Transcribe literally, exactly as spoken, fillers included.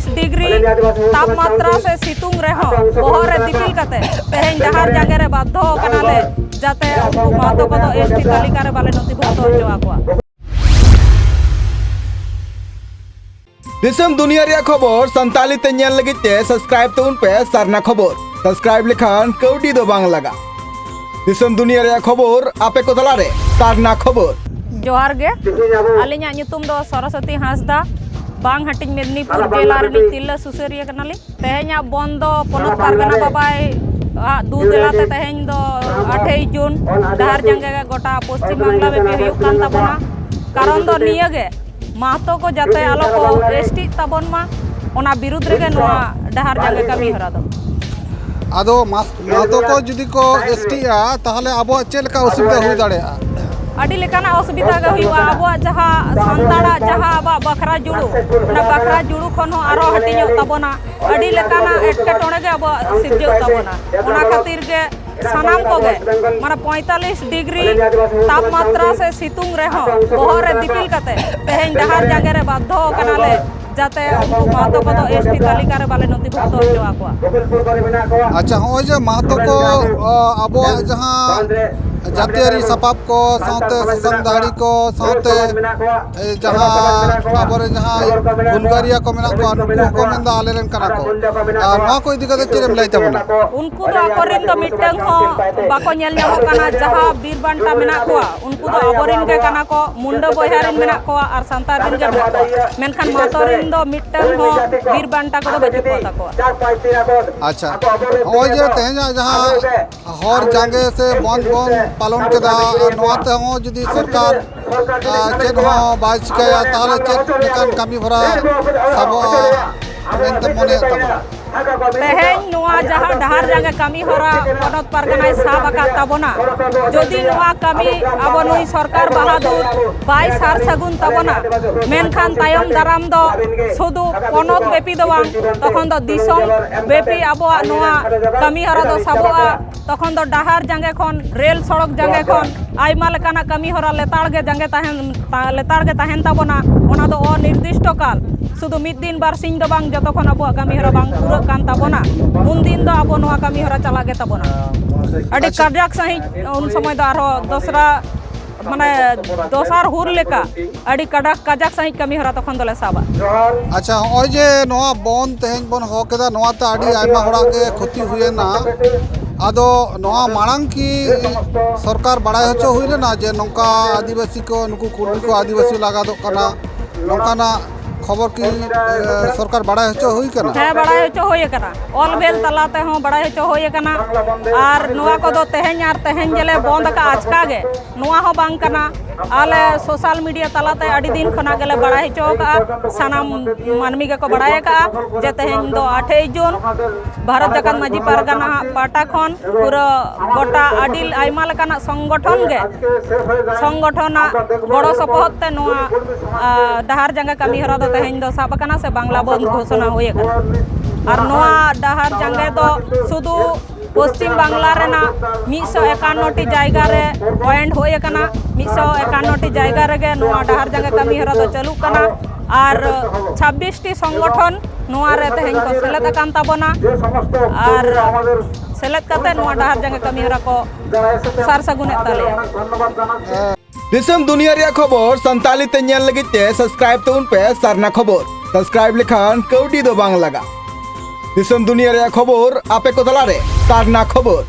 Degree ᱛᱟᱯᱢᱟᱛᱨᱟ ᱥᱮ ᱥᱤᱛᱩᱝ ᱨᱮᱦᱚᱸ ᱵᱚᱦᱚᱜ ᱨᱮ ᱫᱤᱯᱤᱞ ᱠᱟᱛᱮ ᱛᱮᱦᱮᱧ ᱰᱟᱦᱟᱨ ᱡᱟᱸᱜᱮ ᱨᱮ ᱵᱟᱫᱽᱫᱷᱚ ᱠᱟᱱᱟᱞᱮ, ᱡᱟᱛᱮ ᱩᱱᱠᱩ ᱢᱟᱦᱟᱛᱚ ᱠᱚᱫᱚ ᱮᱥ ᱴᱤ ᱛᱟᱹᱞᱤᱠᱟ ᱨᱮ ᱵᱟᱞᱮ ᱱᱚᱛᱷᱤᱵᱷᱩᱠᱛᱚ ᱦᱚᱪᱚ ᱟᱠᱚᱣᱟ᱾ ᱫᱤᱥᱚᱢ ᱫᱩᱱᱤᱭᱟᱹ ᱨᱮᱭᱟᱜ ᱠᱷᱚᱵᱚᱨ ᱥᱟᱱᱛᱟᱲᱤ ᱛᱮ ᱧᱮᱞ ᱞᱟᱹᱜᱤᱫ ᱛᱮ ᱥᱟᱵᱥᱠᱨᱟᱭᱤᱵ ᱛᱟᱵᱚᱱ ᱯᱮ ᱥᱟᱨᱱᱟ ᱠᱷᱚᱵᱚᱨ᱾ ᱥᱟᱵᱥᱠᱨᱟᱭᱤᱵ ᱞᱮᱠᱷᱟᱱ ᱠᱟᱹᱣᱰᱤ ᱫᱚ ᱵᱟᱝ ᱞᱟᱜᱟᱜ᱾ ᱫᱤᱥᱚᱢ ᱫᱩᱱᱤᱭᱟᱹ ᱨᱮᱭᱟᱜ ᱠᱷᱚᱵᱚᱨ ᱟᱯᱮ ᱠᱚ ᱛᱟᱞᱟᱨᱮ ᱥᱟᱨᱱᱟ ᱠᱷᱚᱵᱚᱨ᱾ ᱡᱚᱦᱟᱨ ᱜᱮ, ᱟᱹᱞᱤᱧᱟᱜ ᱧᱩᱛᱩᱢ ᱫᱚ ᱥᱚᱨᱚᱥᱚᱛᱤ ᱦᱟᱸᱥᱫᱟ, ᱵᱟᱝ ᱦᱟᱹᱴᱤᱧ ᱢᱮᱫᱽᱱᱤᱯᱩᱨ ᱡᱮᱞᱟ ᱨᱤᱱᱤᱡ ᱛᱤᱨᱞᱟᱹ ᱥᱩᱥᱟᱹᱨᱤᱭᱟᱹ ᱠᱟᱱᱟᱞᱤᱧ᱾ ᱛᱮᱦᱮᱧᱟᱜ ᱵᱚᱱᱫ ᱫᱚ ᱯᱚᱱᱚᱛ ᱯᱟᱨᱜᱟᱱᱟ ᱵᱟᱵᱟᱭ ᱟᱜ ᱫᱩ ᱫᱮᱞᱟ ᱛᱮ ᱛᱮᱦᱮᱧ ᱫᱚ ᱟᱴᱷᱮᱭ ᱡᱩᱱ ᱰᱟᱦᱟᱨ ᱡᱟᱸᱜᱮ ᱜᱮ ᱜᱚᱴᱟ ᱯᱚᱥᱪᱤᱢ ᱵᱟᱝᱞᱟ ᱵᱮᱯᱤ ᱦᱩᱭᱩᱜ ᱠᱟᱱ ᱛᱟᱵᱚᱱᱟ᱾ ᱠᱟᱨᱚᱱ ᱫᱚ ᱱᱤᱭᱟᱹ ᱜᱮ, ᱢᱟᱦᱛᱚ ᱠᱚ ᱡᱟᱛᱮ ᱟᱞᱚ ᱠᱚ ᱮᱥ ᱴᱤᱜ ᱛᱟᱵᱚᱱ ᱢᱟ, ᱚᱱᱟ ᱵᱤᱨᱩᱫᱽ ᱨᱮᱜᱮ ᱱᱚᱣᱟ ᱰᱟᱦᱟᱨ ᱡᱟᱸᱜᱮ ᱠᱟᱹᱢᱤ ᱦᱚᱨᱟ ᱫᱚ᱾ ᱟᱫᱚ ᱢᱟᱥ-, ᱢᱟᱦᱛᱚ ᱠᱚ ᱡᱩᱫᱤ ᱠᱚ ᱮᱥ ᱴᱤᱜᱼᱟ, ᱛᱟᱦᱚᱞᱮ ᱟᱵᱚᱣᱟᱜ ᱪᱮᱫ ᱞᱮᱠᱟ ᱚᱥᱩᱵᱤᱫᱷᱟ ᱦᱩᱭ ᱫᱟᱲᱮᱭᱟᱜᱼᱟ? ᱟᱹᱰᱤ ᱞᱮᱠᱟᱱᱟᱜ ᱚᱥᱩᱵᱤᱫᱷᱟ ᱜᱮ ᱦᱩᱭᱩᱜᱼᱟ᱾ ᱟᱵᱚᱣᱟᱜ ᱡᱟᱦᱟᱸ ᱥᱟᱱᱛᱟᱲᱟᱜ ᱡᱟᱦᱟᱸ ᱟᱵᱚᱣᱟᱜ ᱵᱟᱠᱷᱨᱟ ᱡᱩᱲᱩ, ᱚᱱᱟ ᱵᱟᱠᱷᱨᱟ ᱡᱩᱲᱩ ᱠᱷᱚᱱ ᱦᱚᱸ ᱟᱨᱦᱚᱸ ᱦᱟᱹᱴᱤᱧᱚᱜ ᱛᱟᱵᱚᱱᱟ᱾ ᱟᱹᱰᱤ ᱞᱮᱠᱟᱱᱟᱜ ᱮᱴᱠᱮᱴᱚᱬᱮ ᱜᱮ ᱟᱵᱚᱣᱟᱜ ᱥᱤᱨᱡᱟᱹᱜ ᱛᱟᱵᱚᱱᱟ᱾ ᱚᱱᱟ ᱠᱷᱟᱹᱛᱤᱨ ᱜᱮ ᱥᱟᱱᱟᱢ ᱠᱚᱜᱮ, ᱢᱟᱱᱮ, ᱯᱚᱸᱭᱛᱟᱞᱞᱤᱥ ᱰᱤᱜᱽᱨᱤ ᱛᱟᱯᱢᱟᱛᱨᱟ ᱥᱮ ᱥᱤᱛᱩᱝ ᱨᱮᱦᱚᱸ ᱵᱚᱦᱚᱜ ᱨᱮ ᱫᱤᱯᱤᱞ ᱠᱟᱛᱮ ᱛᱮᱦᱮᱧ ᱰᱟᱦᱟᱨ ᱡᱟᱸᱜᱮ ᱨᱮ ᱵᱟᱫᱽᱫᱷᱚ ᱠᱟᱱᱟᱞᱮ, ᱡᱟᱛᱮ ᱩᱱᱠᱩ ᱢᱟᱦᱛᱚ ᱠᱚᱫᱚ ᱮᱥ ᱴᱤ ᱛᱟᱹᱞᱤᱠᱟ ᱨᱮ ᱵᱟᱞᱮ ᱱᱚᱛᱷᱤᱵᱷᱩᱠᱛᱚ ᱦᱚᱪᱚ ᱟᱠᱚᱣᱟ᱾ ᱟᱪᱪᱷᱟ, ᱦᱚᱸᱜᱼᱚᱭ ᱡᱮ ᱢᱟᱦᱛᱚ ᱠᱚ, ᱚ, ᱟᱵᱚᱣᱟᱜ ᱡᱟᱦᱟᱸ ᱡᱟᱹᱛᱤᱭᱟᱹᱨᱤ ᱥᱟᱯᱟᱵ ᱠᱚ, ᱥᱟᱶᱛᱮ ᱥᱟᱥᱟᱝ ᱫᱟᱹᱦᱲᱤ ᱠᱚ, ᱥᱟᱶᱛᱮ, ᱮ, ᱡᱟᱦᱟᱸ ᱟᱵᱚᱨᱮᱱ ᱡᱟᱦᱟᱸᱭ ᱦᱩᱞᱜᱟᱹᱨᱤᱭᱟᱹ ᱠᱚ ᱢᱮᱱᱟᱜ ᱠᱚᱣᱟ, ᱱᱩᱠᱩ ᱦᱚᱸᱠᱚ ᱢᱮᱱᱫᱟ ᱟᱞᱮ ᱨᱮᱱ ᱠᱟᱱᱟ ᱠᱚ᱾ ᱟᱨ ᱱᱚᱣᱟ ᱠᱚ ᱤᱫᱤ ᱠᱟᱛᱮ ᱪᱮᱫ ᱮᱢ ᱞᱟᱹᱭ ᱛᱟᱵᱚᱱᱟ? ᱩᱱᱠᱩ ᱫᱚ ᱟᱠᱚᱨᱮᱱ ᱫᱚ ᱢᱤᱫᱴᱟᱝ ᱦᱚᱸ ᱵᱟᱠᱚ ᱧᱮᱞ ᱧᱟᱢᱚᱜ ᱠᱟᱱᱟ᱾ ᱡᱟᱦᱟᱸ ᱵᱤᱨ ᱵᱟᱱᱴᱟ ᱢᱮᱱᱟᱜ ᱠᱚᱣᱟ, ᱩᱱᱠᱩ ᱫᱚ ᱟᱵᱚᱨᱮᱱ ᱜᱮ ᱠᱟᱱᱟ ᱠᱚ, ᱢᱩᱱᱰᱟᱹ ᱵᱚᱭᱦᱟ ᱨᱮᱱ ᱢᱮᱱᱟᱜ ᱠᱚᱣᱟ ᱟᱨ ᱥᱟᱱᱛᱟᱲ ᱨᱮᱱ ᱜᱮ ᱢᱮᱱᱟᱜ ᱠᱚᱣᱟ, ᱢᱮᱱᱠᱷᱟᱱ ᱢᱟᱦᱛᱚ ᱨᱮᱱ ᱫᱚ ᱢᱤᱫᱴᱟᱝ ᱦᱚᱸ ᱵᱤᱨ ᱵᱟᱱᱴᱟ ᱠᱚᱫᱚ ᱵᱟᱹᱪᱩᱜ ᱠᱚ ᱛᱟᱠᱚᱣᱟ᱾ ᱟᱪᱪᱷᱟ, ᱱᱚᱜᱼᱚᱭ ᱡᱮ ᱛᱮᱦᱮᱧᱟᱜ ᱡᱟᱦᱟᱸ ᱦᱚᱨ ᱡᱟᱸᱜᱮ ᱥᱮ ᱵᱚᱱᱫ ᱵᱚᱱ ᱯᱟᱞᱚᱱ ᱠᱮᱫᱟ, ᱱᱚᱣᱟ ᱛᱮᱦᱚᱸ ᱡᱩᱫᱤ ᱥᱚᱨᱠᱟᱨ, ᱟᱨ, ᱪᱮᱫ ᱦᱚᱸ ᱵᱟᱭ ᱪᱤᱠᱟᱹᱭᱟ, ᱛᱟᱦᱚᱞᱮ ᱪᱮᱫ ᱞᱮᱠᱟᱱ ᱠᱟᱹᱢᱤ ᱦᱚᱨᱟ ᱥᱟᱵᱚᱜᱼᱟ ᱢᱮᱱᱛᱮ ᱢᱚᱱᱮᱭᱮᱫ ᱛᱟᱵᱚᱱᱟ? ᱛᱮᱦᱮᱧ ᱱᱚᱣᱟ ᱡᱟᱦᱟᱸ ᱰᱟᱦᱟᱨ ᱡᱟᱸᱜᱮ ᱠᱟᱹᱢᱤ ᱦᱚᱨᱟ ᱯᱚᱱᱚᱛ ᱯᱟᱨᱜᱟᱱᱟᱭ ᱥᱟᱵ ᱟᱠᱟᱫ ᱛᱟᱵᱚᱱᱟ, ᱡᱩᱫᱤ ᱱᱚᱣᱟ ᱠᱟᱹᱢᱤ ᱟᱵᱚ ᱱᱩᱭ ᱥᱚᱨᱠᱟᱨ ᱵᱟᱦᱟᱫᱩᱨ ᱵᱟᱭ ᱥᱟᱨ ᱥᱟᱹᱜᱩᱱ ᱛᱟᱵᱚᱱᱟ, ᱢᱮᱱᱠᱷᱟᱱ ᱛᱟᱭᱚᱢ ᱫᱟᱨᱟᱢ ᱫᱚ ᱥᱩᱫᱷᱩ ᱯᱚᱱᱚᱛ ᱵᱮᱯᱤ ᱫᱚ ᱵᱟᱝ, ᱛᱚᱠᱷᱚᱱ ᱫᱚ ᱫᱤᱥᱚᱢ ᱵᱮᱯᱤ ᱟᱵᱚᱣᱟᱜ ᱱᱚᱣᱟ ᱠᱟᱹᱢᱤ ᱦᱚᱨᱟ ᱫᱚ ᱥᱟᱵᱚᱜᱼᱟ᱾ ᱛᱚᱠᱷᱚᱱ ᱫᱚ ᱰᱟᱦᱟᱨ ᱡᱟᱸᱜᱮ ᱠᱷᱚᱱ, ᱨᱮᱞ ᱥᱚᱲᱚᱠ ᱡᱟᱸᱜᱮ ᱠᱷᱚᱱ ᱟᱭᱢᱟ ᱞᱮᱠᱟᱱᱟᱜ ᱠᱟᱹᱢᱤ ᱦᱚᱨᱟ ᱞᱮᱛᱟᱲ ᱜᱮ ᱡᱟᱸᱜᱮ ᱛᱟᱦᱮᱱ, ᱛᱟ-, ᱞᱮᱛᱟᱲ ᱜᱮ ᱛᱟᱦᱮᱱ ᱛᱟᱵᱚᱱᱟ᱾ ᱚᱱᱟ ᱫᱚ ᱚᱱᱤᱨᱫᱤᱥᱴᱚ ᱠᱟᱞ, ᱥᱩᱫᱷᱩ ᱢᱤᱫ ᱫᱤᱱ ᱵᱟᱨ ᱥᱤᱧ ᱫᱚ ᱵᱟᱝ, ᱡᱚᱛᱚ ᱠᱷᱚᱱ ᱟᱵᱚᱣᱟᱜ ᱠᱟᱹᱢᱤ ᱦᱚᱨᱟ ᱵᱟᱝ ᱯᱩᱨᱟᱹᱜ ᱠᱟᱱ ᱛᱟᱵᱚᱱᱟ, ᱩᱱ ᱫᱤᱱ ᱫᱚ ᱟᱵᱚ ᱱᱚᱣᱟ ᱠᱟᱹᱢᱤ ᱦᱚᱨᱟ ᱪᱟᱞᱟᱜ ᱜᱮ ᱛᱟᱵᱚᱱᱟ᱾ ᱟᱹᱰᱤ ᱟᱪᱪᱷᱟ᱾ ᱠᱟᱡᱟᱠ ᱥᱟᱺᱦᱤᱡ ᱩᱱ ᱥᱚᱢᱚᱭ ᱫᱚ ᱟᱨᱦᱚᱸ ᱫᱚᱥᱨᱟ, ᱢᱟᱱᱮ, ᱫᱚᱥᱟᱨ ᱦᱩᱨ ᱞᱮᱠᱟ ᱟᱹᱰᱤ ᱠᱟᱰᱟᱠ ᱠᱟᱡᱟᱠ ᱥᱟᱺᱦᱤᱡ ᱠᱟᱹᱢᱤ ᱦᱚᱨᱟ ᱛᱚᱠᱷᱚᱱ ᱫᱚᱞᱮ ᱥᱟᱵᱟ᱾ ᱟᱪᱪᱷᱟ, ᱱᱚᱜᱼᱚᱭ ᱡᱮ ᱱᱚᱣᱟ ᱵᱚᱱᱫ ᱛᱮᱦᱮᱧ ᱵᱚᱱ ᱦᱚᱦᱚ ᱠᱮᱫᱟ, ᱱᱚᱣᱟᱛᱮ ᱟᱹᱰᱤ ᱟᱭᱢᱟ ᱦᱚᱲᱟᱜ ᱜᱮ ᱠᱷᱚᱛᱤ ᱦᱩᱭᱮᱱᱟ᱾ ᱟᱫᱚ ᱱᱚᱣᱟ ᱢᱟᱲᱟᱝ ᱠᱤ ᱥᱚᱨᱠᱟᱨ ᱵᱟᱲᱟᱭ ᱦᱚᱪᱚ ᱦᱩᱭ ᱞᱮᱱᱟ ᱡᱮ ᱱᱚᱝᱠᱟ ᱟᱹᱫᱤᱵᱟᱹᱥᱤ ᱠᱚ, ᱱᱩᱠᱩ ᱠᱩᱲᱢᱤ ᱠᱚ ᱟᱹᱫᱤᱵᱟᱹᱥᱤ ᱞᱟᱜᱟᱫᱚᱜ ᱠᱟᱱᱟ, ᱱᱚᱝᱠᱟᱱᱟᱜ ᱠᱷᱚᱵᱚᱨ ᱠᱤ, ᱮ, ᱥᱚᱨᱠᱟᱨ ᱵᱟᱲᱟᱭ ᱦᱚᱪᱚ ᱦᱩᱭ ᱠᱟᱱᱟ? ᱦᱮᱸ, ᱵᱟᱲᱟᱭ ᱦᱚᱪᱚ ᱦᱩᱭ ᱟᱠᱟᱱᱟ, ᱚᱞ ᱵᱮᱞ ᱛᱟᱞᱟ ᱛᱮᱦᱚᱸ ᱵᱟᱲᱟᱭ ᱦᱚᱪᱚ ᱦᱩᱭ ᱟᱠᱟᱱᱟ᱾ ᱟᱨ ᱱᱚᱣᱟ ᱠᱚᱫᱚ ᱛᱮᱦᱮᱧ ᱟᱨ ᱛᱮᱦᱮᱧ ᱜᱮᱞᱮ ᱵᱚᱱᱫ ᱟᱠᱟᱫᱼᱟ ᱟᱪᱠᱟ ᱜᱮ, ᱱᱚᱣᱟ ᱦᱚᱸ ᱵᱟᱝ ᱠᱟᱱᱟ᱾ ᱟᱞᱮ ᱥᱳᱥᱟᱞ ᱢᱤᱰᱤᱭᱟ ᱛᱟᱞᱟᱛᱮ ᱟᱹᱰᱤ ᱫᱤᱱ ᱠᱷᱚᱱᱟᱜ ᱜᱮᱞᱮ ᱵᱟᱲᱟᱭ ᱦᱚᱪᱚ ᱟᱠᱟᱫᱼᱟ, ᱥᱟᱱᱟᱢ ᱢᱟᱹᱱᱢᱤ ᱜᱮᱠᱚ ᱵᱟᱲᱟᱭ ᱟᱠᱟᱫᱼᱟ ᱡᱮ ᱛᱮᱦᱮᱧ ᱫᱚ ᱟᱴᱷᱮᱭ ᱡᱩᱱ, ᱵᱷᱟᱨᱚᱛ ᱡᱟᱠᱟᱛ ᱢᱟᱹᱡᱷᱤ ᱯᱟᱨᱜᱟᱱᱟ ᱦᱟᱸᱜ ᱯᱟᱦᱴᱟ ᱠᱷᱚᱱ ᱯᱩᱨᱟᱹ ᱜᱚᱴᱟ ᱟᱹᱰᱤ ᱟᱭᱢᱟ ᱞᱮᱠᱟᱱᱟᱜ ᱥᱚᱝᱜᱚᱴᱷᱚᱱ ᱜᱮ, ᱥᱚᱝᱜᱚᱴᱷᱚᱱᱟᱜ ᱜᱚᱲᱚ ᱥᱚᱯᱚᱦᱚᱫ ᱛᱮ ᱱᱚᱣᱟ, ᱟ, ᱰᱟᱦᱟᱨ ᱡᱟᱸᱜᱟ ᱠᱟᱹᱢᱤ ᱦᱚᱨᱟ ᱫᱚ ᱛᱮᱦᱮᱧ ᱫᱚ ᱥᱟᱵ ᱟᱠᱟᱱᱟ ᱥᱮ ᱵᱟᱝᱞᱟ ᱵᱚᱱᱫᱷ ᱜᱷᱳᱥᱚᱱᱟ ᱦᱩᱭ ᱟᱠᱟᱱᱟ᱾ ᱟᱨ ᱱᱚᱣᱟ ᱰᱟᱦᱟᱨ ᱡᱟᱸᱜᱟ ᱫᱚ ᱥᱩᱫᱷᱩ ᱯᱚᱥᱪᱤᱢ ᱵᱟᱝᱞᱟ ᱨᱮᱱᱟᱜ ᱢᱤᱫᱥᱚ ᱮᱠᱟᱱᱱᱚ ᱴᱤ ᱡᱟᱭᱜᱟ ᱨᱮ ᱯᱚᱭᱮᱱᱴ ᱦᱩᱭ ᱟᱠᱟᱱᱟ, ᱢᱤᱫᱥᱚ ᱮᱠᱟᱱᱱᱚ ᱴᱤ ᱡᱟᱭᱜᱟ ᱨᱮᱜᱮ ᱱᱚᱣᱟ ᱰᱟᱦᱟᱨ ᱡᱟᱸᱜᱟ ᱠᱟᱹᱢᱤ ᱦᱚᱨᱟ ᱫᱚ ᱪᱟᱹᱞᱩᱜ ᱠᱟᱱᱟ᱾ ᱟᱨ ᱪᱷᱟᱵᱵᱤᱥ ᱴᱤ ᱥᱚᱝᱜᱚᱴᱷᱚᱱ ᱱᱚᱣᱟ ᱨᱮ ᱛᱮᱦᱮᱧ ᱠᱚ ᱥᱮᱞᱮᱫ ᱟᱠᱟᱱ ᱛᱟᱵᱚᱱᱟ᱾ ᱟᱨ ᱥᱮᱞᱮᱫ ᱠᱟᱛᱮ ᱱᱚᱣᱟ ᱰᱟᱦᱟᱨ ᱡᱟᱸᱜᱟ ᱠᱟᱹᱢᱤ ᱦᱚᱨᱟ ᱠᱚ ᱥᱟᱨ ᱥᱟᱹᱜᱩᱱᱮᱫ ᱛᱟᱞᱮᱭᱟ᱾ ᱫᱤᱥᱚᱢ ᱫᱩᱱᱤᱭᱟᱹ ᱨᱮᱭᱟᱜ ᱠᱷᱚᱵᱚᱨ ᱥᱟᱱᱛᱟᱲᱤ ᱛᱮ ᱧᱮᱞ ᱞᱟᱹᱜᱤᱫ ᱛᱮ subscribe ᱛᱟᱵᱚᱱ ᱯᱮ ᱥᱟᱨᱱᱟ ᱠᱷᱚᱵᱚᱨ᱾ Subscribe ᱞᱮᱠᱷᱟᱱ ᱠᱟᱹᱣᱰᱤ ᱫᱚ ᱵᱟᱝ ᱞᱟᱜᱟᱜᱼᱟ᱾ ᱫᱤᱥᱚᱢ ᱫᱩᱱᱤᱭᱟᱹ ᱨᱮᱭᱟᱜ ᱠᱷᱚᱵᱚᱨ ᱟᱯᱮ ᱠᱚ ᱛᱟᱞᱟᱨᱮ ᱥᱟᱨᱱᱟ ᱠᱷᱚᱵᱚᱨ᱾